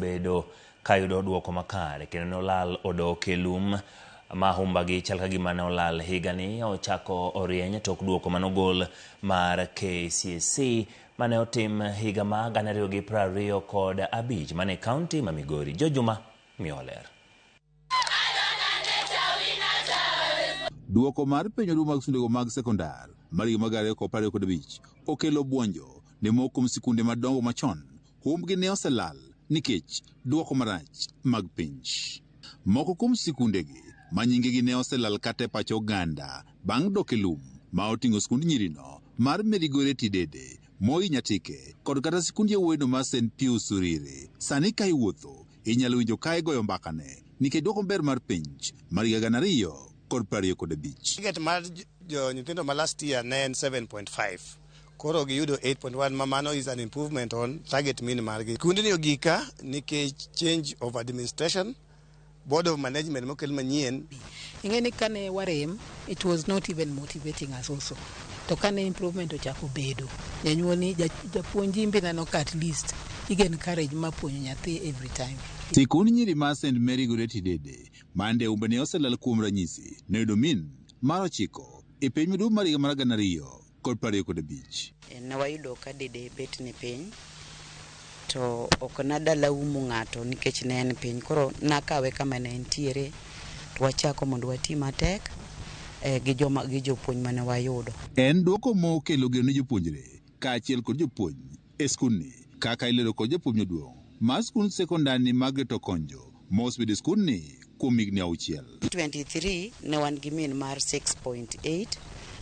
osebedo kayudo duoko makare kendo ne olal odok e lum ma humbagi chal ka gima ne olal higani ochako orieny tok duoko manogol mar KCSE mane otim higa ma 2025 mane kaunti ma Migori. Jojuma miyo ler. Duoko mar penj maduong' mag skundego mag sekondar mar higa mar 2025 okelo buonjo ne moko kuom sikunde madongo machon humbgi ne oselal nikech duoko marach mag penj. Moko kuom sikundegi ma nyingegi ne oselal kata e pach oganda bang' dok e lum ma oting'o skund nyirino mar Mary Goretti Dede, Moi Nyatike kod kata sikund yawuoyino mar St Pius Uriri. Sani ka iwuotho inyalo winjo ka igoyo mbakane nikech duoko maber mar penj mar higa 2025. Target mar jo nyithindo ma last year ne en 7.5, koro giyudo 8.1, ma mano is an improvement on target mean margi. Kundni ogika nikech change of administration, board of management mokel manyien. Ing'e ni kane warem, it was not even motivating us also. To kane improvement ochako bedo, janyuol ni japuonj imbe neno ka at least i get encourage ma puonjo nyathi every time. Sikund nyiri mar St Mary Goretti Dede mande humbe ne oselal kuom ranyisi noyudo mean mar 9 e penj maduong' mar higa mar 2025. Ne wayudo ka Dede bet ni piny to ok nadalaumo ng'ato nikech ne en piny, koro nakawe kama ne entiere to wachako mondo wati matek gi joma gi jopuonj mane wayudo. En duoko mokelo geno ne jopuonjre kaachiel kod jopuonj e skundni kaka ilero kod japuonj maduong' mar skund sekondar ni Margaret Okonjo mosebedo e skundni kuom higni 6. 23 ne wan gi mean mar 6.8,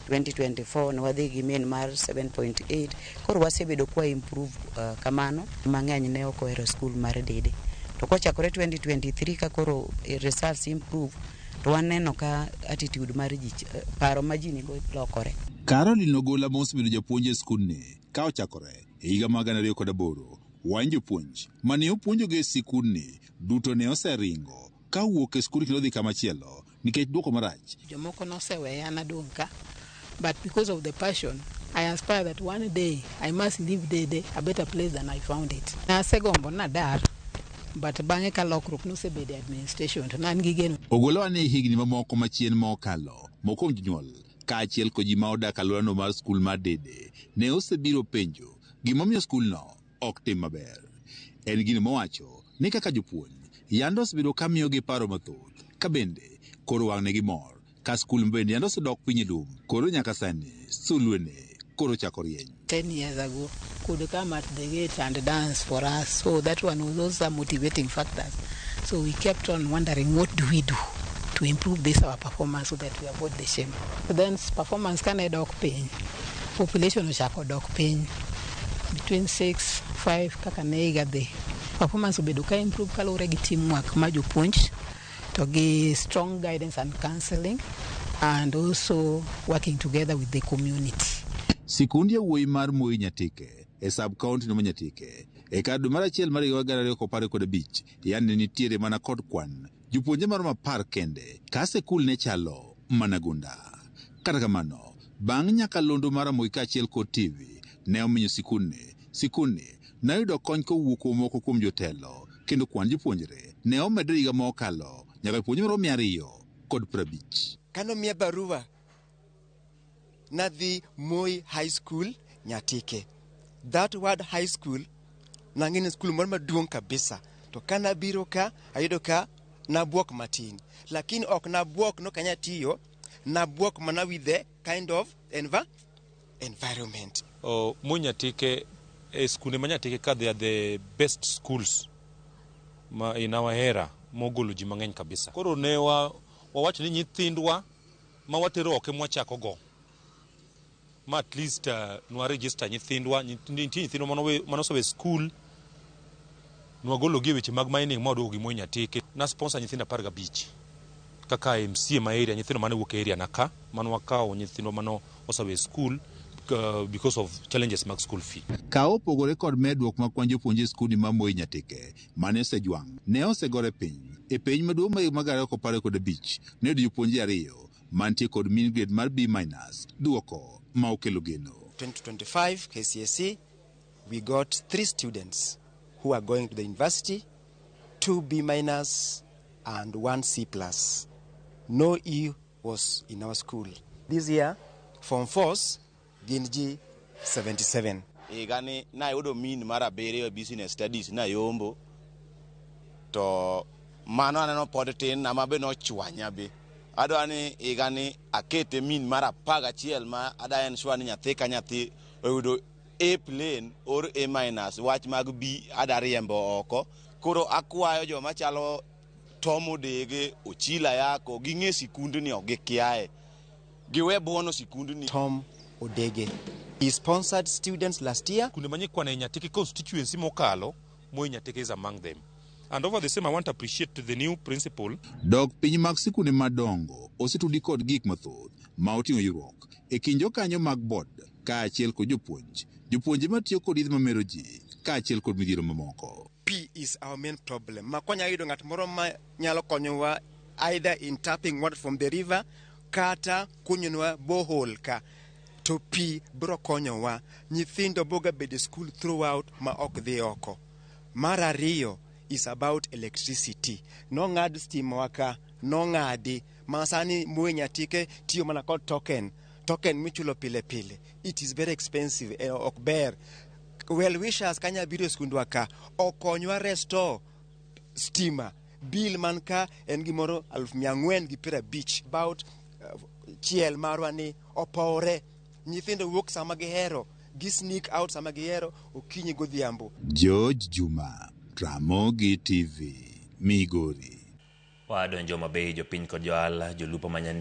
2024 ne wadhi gi mean mar 7.8, koro wasebedo kwa improve kamano. Mang'eny ne ok ohero skul mar Dede, to kochakore 2023 ka koro results improve to waneno ka attitude mar ji, paro ma ji nigo lokore. Caroline Ogola mosebedo japuonj e skundni ka ochakore e higa mar 2008 wany jopuonj mane opuonjogi e sikundni duto ne oseringo ka owuok e skul kendo dhi kamachielo nikech duoko marach. Jomoko noseweya nadong' ka, but because of the passion, I aspire that one day I must leave Dede a better place than I found it. Nasegombo nadar, but bang'e ka lokruok nosebedo e administration to nan gi geno. Ogola ni higni mamoko machien mokalo moko kuom jonyuol kaachiel kod ji ma odak alworano mar skul mar Dede ne osebiro penjo gimomiyo skulno ok tim maber. En gino mowacho ni kaka jopuonj yande osebedo ka miyogi paro mathoth ka bende koro wang'ne mor ka skul bende yande osedok piny e lum koro nyaka sani sulwene koro chako rieny. 10 years ago could come at the gate and dance for us. So that one was also a motivating factor. So we kept on wondering, what do we do to improve this our performance so that we avoid the shame? Then performance kane dok piny, population ochako dok piny between 6, 5 kaka ne higa dhi. Performance obedo ka improve kaluwore gi teamwork ma jopuonj to gi strong guidance and counseling and also working together with the community. Sikund yawuoyi mar Moi Nyatike e sub county no ma Nyatike e kar dwe mar achiel mar higa 2015 yani nitiere mana kod kwan jopuonjre maromo 10 kende ka sikul ne chalo mana gunda. Kata kamano, bang' nyakalondo mar Ramogi kaachiel kod TV ne omenyo sikundni noyudo kony kowuok kuom moko kuom jotelo kendo kwan jopuonjre ne omedore higa mokalo nyaka jopuonjre maromo 250. Kanomiya barua nadhi Moi High School Nyatike. That word high school nang'e ni skul moro maduong' kabisa. To kanabiro ka ayudo ka nabuok matin. Lakini ok nabuok no kanya tiyo, nabuok mana with the kind of environment. Oh, Moi Nyatike e skunde ma Nyatike ka they are the best schools ma in our era mogolo ji mang'eny kabisa. Koro ne wa wawacho ni nyithindwa ma watero oko mwachako go ma at least nwa register nyithindwa, nitie nyithindwa manosewe school nwagolo gi e weche mag mining ma waduogo gi Moi Nyatike. Na sponsor nyithindo 15 kaka MCA ma area, nyithindo mane wuok e area na ka mane wakawo nyithindwa mane osewe school because of challenges mag school fee. Ka opogore kod medruok mag kwan jopuonje e skundni mar Moi Nyatike mane osejwang' ne osegore piny e penj maduong' mar higa mar 2025 noyudo jopuonje 2 mantie kod mean grade mar B minus duoko ma okelo geno. 2025 KCSE we got 3 students who are going to the university. 2 B minus and 1 C plus. No E was in our school. This year, Form 4s gin ji 77. Higani nayudo mean mar 7 e business studies nayombo to mano aneno pod tin na ma be nochwanya be adwa ni higani akete mean mar 11 ma ada ensure ni nyathi ka nyathi oyudo A plain or A minus wach mag B ada riembo oko koro akwayo joma chalo Tom Odege, Ochila Yako ging'e sikundni ok gikiaye giwe buono sikundni. Tom Odege. He sponsored students last year. Skunde ma nyikwane Nyatike constituency mokalo, Moi Nyatike is among them. And over the same, I want to appreciate the new principal. Dok piny mag sikunde madongo osetudi kod gik mathoth ma oting'o ywaruok e kind jokanyo mag board kaachiel kod jopuonj, jopuonje matiyo kod yedhe mamero ji kaachiel kod midhiero mamoko. Pi is our main problem. Ma kwanya yudo ng'at moro ma nyalo konyowa either in tapping water from the river kata kunyonwa borehole ka to pi biro konyowa. Nyithindo boga bedo e school throughout ma ok dhi oko. Mar ariyo is about electricity. Nong'ad stima wa ka, nong'adi. Ma sani Moi Nyatike tiyo mana kod token. Token michulo pile pile. It is very expensive, ok ber. Well wishers kanya biro e skundwa ka, okonywa restore stima. Bill man ka en gimoro 450,000. About chiel marwa ni opowre. Nyithindo wuok sama gihero, gi sneak out sama gihero, okinyi godhiambo. George Juma, Ramogi TV, Migori. Wadonjo Homa Bay, jopiny kod johala, jolupo ma Nyandiko.